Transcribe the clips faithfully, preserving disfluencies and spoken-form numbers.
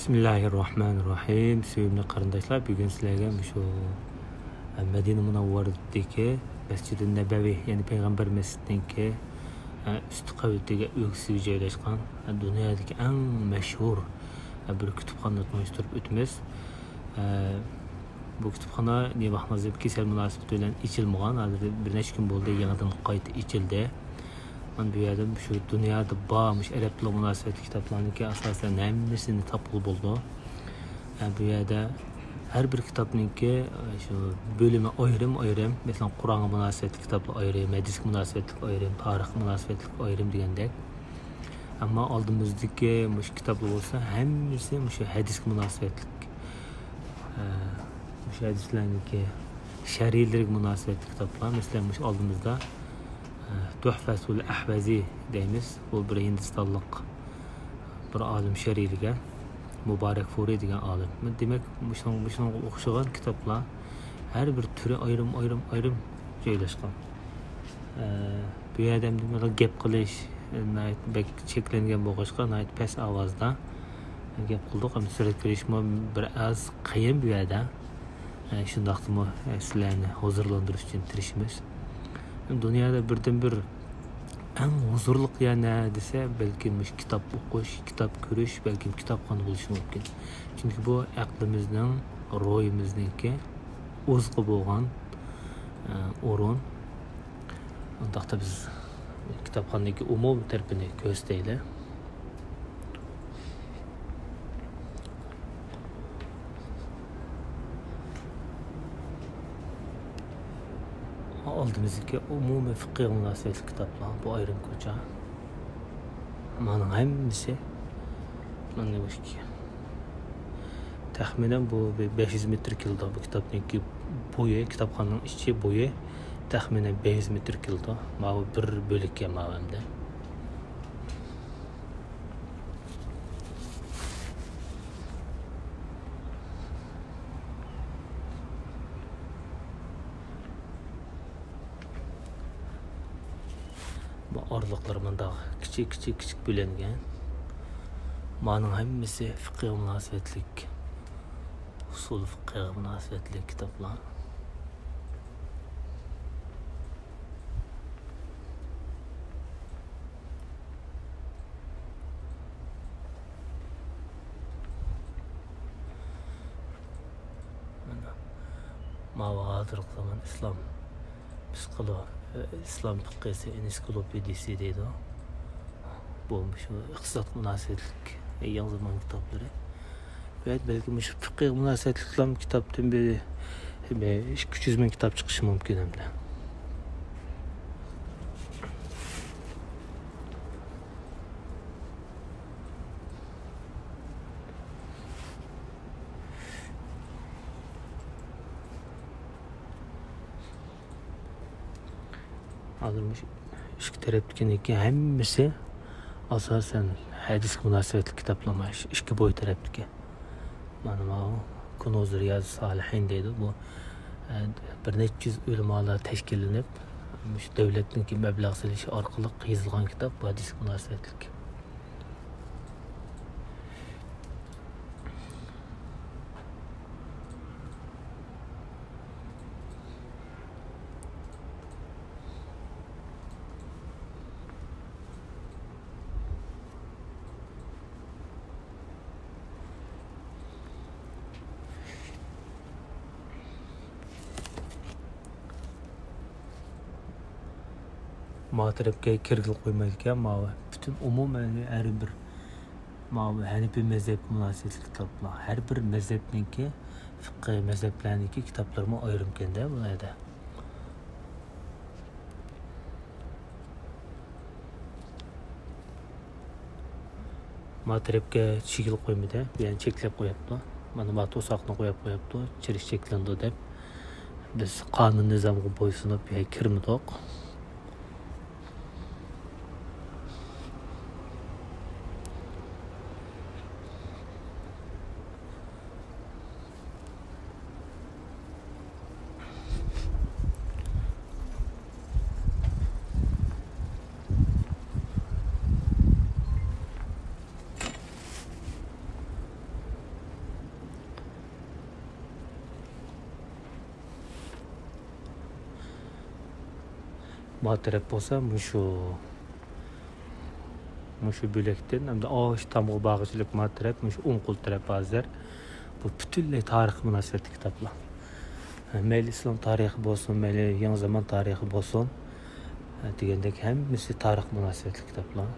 بىسمىللاھىررەھمانىررەھىم. سۆيۈملۈك قېرىنداشلار، بۈگۈن سىلەرگە مۇشۇ مەدىنە مۇنەۋۋەرىدىكى مەسجىدى نەبەۋى، يەنى پەيغەمبەر مەسچىتىنىڭكى ئۈستى قەۋىتىگە، ئۆگزىسىگە جايلاشقان دۇنيادىكى ئەڭ مەشھۇر بىر كۇتۇپخانىنى تونۇشتۇرۇپ ئۆتىمىز. بۇ كۇتۇپخانا نېمە نازىم كېسەل مۇناسىۋىتى بىلەن ئېچىلمىغان، ھازىر بىر نەچچە كۈن بولدى، يېڭىدىن قايتا ئېچىلدى. مانا بۇ يەردە شۇ دۇنيادا بار مۇشۇ ئەرەب تىلى مۇناسىۋەتلىك كىتابلارنىڭكى ئاساسەن ھەممىسىنى تاپقىلى بولىدۇ. ھە، بۇ يەردە ھەر بىر كىتابنىڭكى شۇ بۆلۈمى ئايرىم ئايرىم، مەسىلەن، قۇرئانغا مۇناسىۋەتلىك كىتابلار ئايرىم، ھەدىسكە مۇناسىۋەتلىك ئايرىم، تارىخقا مۇناسىۋەتلىك ئايرىم دېگەندەك. ئەمما ئالدىمىزدىكى مۇشۇ كىتابلار بولسا ھەممىسى مۇشۇ ھەدىسكە مۇناسىۋەتلىك. ئە، مۇشۇ ھەدىسلەرنىڭكى شەرھلىرىگە مۇناسىۋەتلىك كىتابلار. مەسىلەن، مۇشۇ ئالدىمىزدا، ئە، تۇھفەتۇل ئەھۋەزى دەيمىز. بۇ بىر ھىندىستانلىق بىر ئالىم شەرھلىگەن، مۇبارەك فۇرى دېگەن ئالىم. دېمەك، مۇشۇنىڭ، مۇشۇنىڭغا ئوخشىغان كىتابلار ھەر بىر تۈرى ئايرىم، ئايرىم، ئايرىم جايلاشقان. ئە، بۇ يەردە ئەمدى مانا گەپ قىلىش، ئە، ناھايىتى بەك چەكلەنگەن بولغاچقا، ناھايىتى پەس ئاۋازدا گەپ قىلدۇق. ئەمدى سۈرەتكە ئېلىشمۇ بىر ئاز قىيىن بۇ يەردە. ئە، شۇنداقتىمۇ، ئە، سىلەرنى ھۇزۇرلاندۇرۇش ئۈچۈن تىرىشىمىز. دۇنيادا بىردىنبىر ئەڭ ھۇزۇرلۇق يەر نە دېسە، بەلكىم مۇشۇ كىتاب ئوقۇش، كىتاب كۆرۈش، بەلكىم كىتابخانا بولۇشى مۇمكىن. چۈنكى بۇ ئەقلىمىزنىڭ، روھىمىزنىڭكى ئوزۇقى بولغان، ئە، ئورۇن. ئۇنداقتا بىز كىتابخانىدىكى ئومۇمىي تەرىپىنى كۆرسىتەيلى. ئالدىمىزدىكى ئومۇمىي فىقىھقا مۇناسىۋەتلىك كىتابلار، بۇ ئايرىم كوچا. مانىڭ ھەممىسى مانا مۇشۇ تەخمىنەن بۇ بىر بەش يۈز مېتىر كېلىدۇ. بۇ كىتابنىڭكى بويى، كىتابخانىنىڭ ئىچى بويى تەخمىنەن بەش يۈز مېتىر كېلىدۇ. ماۋۇ بىر بۆلەككە ماۋۇ ئەمدى. بۇ ئارىلىقلىرى مۇنداق كىچىك، كىچىك، كىچىك بۆلۈنگەن. مانىڭ ھەممىسى فىقىھقا مۇناسىۋەتلىك، ئۇسۇل فىقىھقا مۇناسىۋەتلىك كىتابلار. ماۋۇ ھازىرقى زامان ئىسلام پسىخولو-، ئىسلام پىققىسى ئېنسىكلوپېدىيىسى دەيدۇ. بۇ مۇشۇ ئىقتىسادقا مۇناسىۋەتلىك يېڭى زامان كىتابلىرى. بەلكى مۇشۇ پىققىغا مۇناسىۋەتلىكلەرمۇ كىتابتىن بىر، بىر ئىككى يۈز مىڭ كىتاب چىقىشى مۇمكىن ئەمدى. ھازىر مۇشۇ ئىچكى تەرەپتىكىنىڭكى ھەممىسى ئاساسەن ھەدىسكە مۇناسىۋەتلىك كىتابلار، مانا شۇ ئىچكى بوي تەرەپتىكى. مانا ماۋۇ كۇنۇزى رىيازى سالىھىن دەيدۇ. بۇ، ئە، بىر نەچچە يۈز ئۆلىمالار تەشكىللىنىپ، مۇشۇ دۆلەتنىڭكى مەبلەغ سېلىشى ئارقىلىق يېزىلغان كىتاب، بۇ ھەدىسكە مۇناسىۋەتلىك. ما تەرەپكە كىرگىلى قويمايدىكەن. ماۋۇ پۈتۈن ئومۇمەن ھەر بىر، ماۋۇ ھەنىپىي مەزھەپكە مۇناسىۋەتلىك كىتابلار. ھەر بىر مەزھەپنىڭكى، فىقھىي مەزھەپلەرنىڭكى كىتابلىرىمۇ ئايرىمكەن-دە بۇ يەردە. ما تەرەپكە چىگىل قويمىدى، يەنى چەكلەپ قويۇپتۇ. مانا ما توساقنى قويۇپ قويۇپتۇ، چىرىش چەكلىنىدۇ دەپ. بىز قانۇن نىزامغا بويسۇنۇپ يەنە كىرمىدۇق. ما تەرەپ بولسا مۇشۇ، مۇشۇ بۆلەكتىن، ئەمدى ئاشۇ تامغا بارغۇچىلىك ما تەرەپ، مۇشۇ ئوڭ قول تەرەپ ھازىر. بۇ پۈتۈنلەي تارىخقا مۇناسىۋەتلىك كىتابلار. مەيلى ئىسلام تارىخى بولسۇن، مەيلى يېڭى زامان تارىخى بولسۇن، دېگەندەك ھەممىسى تارىخقا مۇناسىۋەتلىك كىتابلار.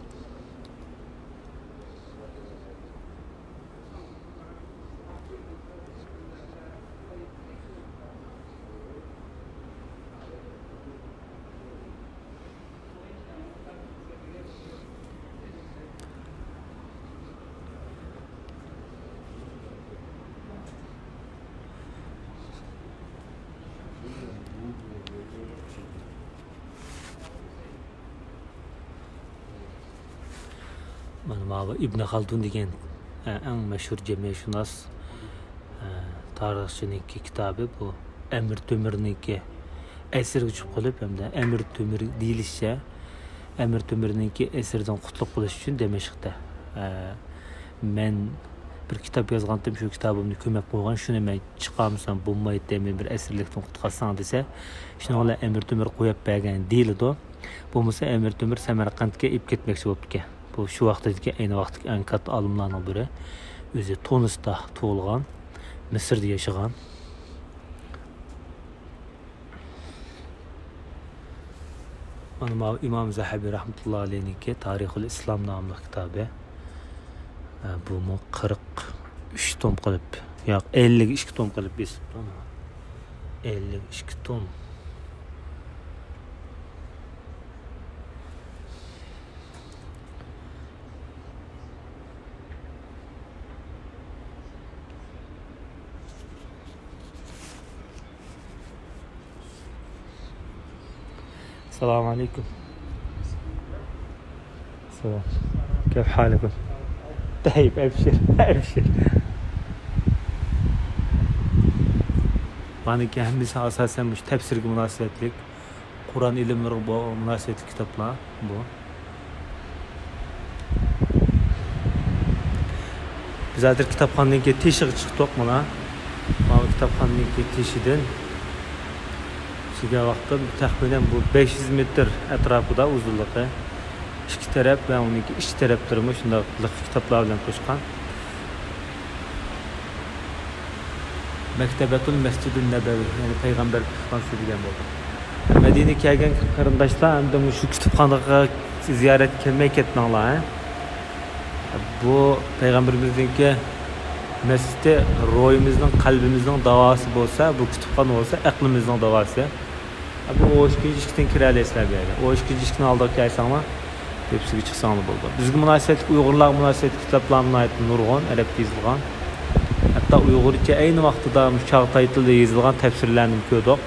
مانا ماۋۇ ئىبن خالدۇن دېگەن، ئە، ئەڭ مەشھۇر جەمئىيەتشۇناس، ئە، تارىخچىنىڭكى كىتابى بۇ. ئەمىر تۆمۈرنىڭكى ئەسىرىگە چۈشۈپ قېلىپ، ھەمدە ئەمىر تۆمۈر دېيىلىشىچە، ئەمىر تۆمۈرنىڭكى ئەسىرىدىن قۇتۇلۇپ قېلىش ئۈچۈن دىمەشقتە، ئە، مەن بىر كىتاب يازغانتىم، شۇ كىتابىمنى كۆمۈپ قويغان، شۇنى مەن چىقارمىسام بولمايتتى، مېنى بىر ئەسىرلىكتىن قۇتقارساڭ دېسە، شۇنىڭ بىلەن ئەمىر تۆمۈر قويۇپ بەرگەن دېيىلىدۇ. بولمىسا ئەمىر تۆمۈر سەمەرقەنتكە ئېلىپ كەتمەكچى بوپتىكەن. بۇ شۇ ۋاقىتتىكى، ئەينى ۋاقىتتىكى ئەڭ كاتتا ئالىملارنىڭ بىرى. ئۆزى تۇنىستا تۇغۇلغان، مىسىردا ياشىغان. مانا ماۋۇ ئىمام زەھەبى رەھمەتۇللا ئەلەيھنىڭكى تارىخۇل ئىسلام ناملىق كىتابى. ئە، بۇمۇ قىرىق ئۈچ توم قىلىپ، ياق، ئەللىك ئىككى توم قىلىپ بېسىپتۇ. ئەللىك ئىككى توم. السلام عليكم. سلام. كيف حالكم؟ طيب، أبشر، أبشر. مانىكى ھەممىسى ئاساسەن مۇشۇ تەپسىرگە مۇناسىۋەتلىك، قۇرئان ئىلىملىرىغا بو-، مۇناسىۋەتلىك كىتابلار بۇ. بىز ھازىر كىتابخانىنىڭكى تېشىغا چىقتۇق، مانا. ماۋۇ كىتابخانىنىڭكى تېشىدىن چۈشكەن ۋاقىتتا تەخمىنەن بۇ بەش يۈز مېتىر ئەتراپىدا ئۇزۇنلۇقى. ئىككى تەرەپ ۋە ئۇنىڭكى ئىچ تەرەپلىرىمۇ شۇنداق لىق كىتابلار بىلەن توشقان. مەكتەبەتۇل مەسجىدۇن نەبەۋى، يەنى پەيغەمبەر كۇتۇپخانىسى دېگەن بولدى. مەدىنىگە كەلگەن قېرىنداشلار ئەمدى مۇشۇ كۇتۇپخانىغا زىيارەتكە كەلمەي كەتمەڭلار، ھە. بۇ پەيغەمبىرىمىزنىڭكى مەسچىتى روھىمىزنىڭ، قەلبىمىزنىڭ داۋاسى بولسا، بۇ كۇتۇپخانا بولسا ئەقلىمىزنىڭ داۋاسى. بۇ ئون ئىككىنچى ئىشىكتىن كىرەلەيسىلەر بۇ يەرگە. ئون ئىككىنچى ئىشىكنىڭ ئالدىغا كەلسەڭلار، تېپىسىگە چىقساڭلار بولىدۇ. بىزگە مۇناسىۋەتلىك، ئۇيغۇرلارغا مۇناسىۋەتلىك كىتابلار ناھايىتى نۇرغۇن، ئەرەبچە يېزىلغان. ھەتتا ئۇيغۇرچە ئەينى ۋاقتىدا مۇشۇ چاغاتاي تىلىدا يېزىلغان تەپسىرلەرنى كۆردۇق.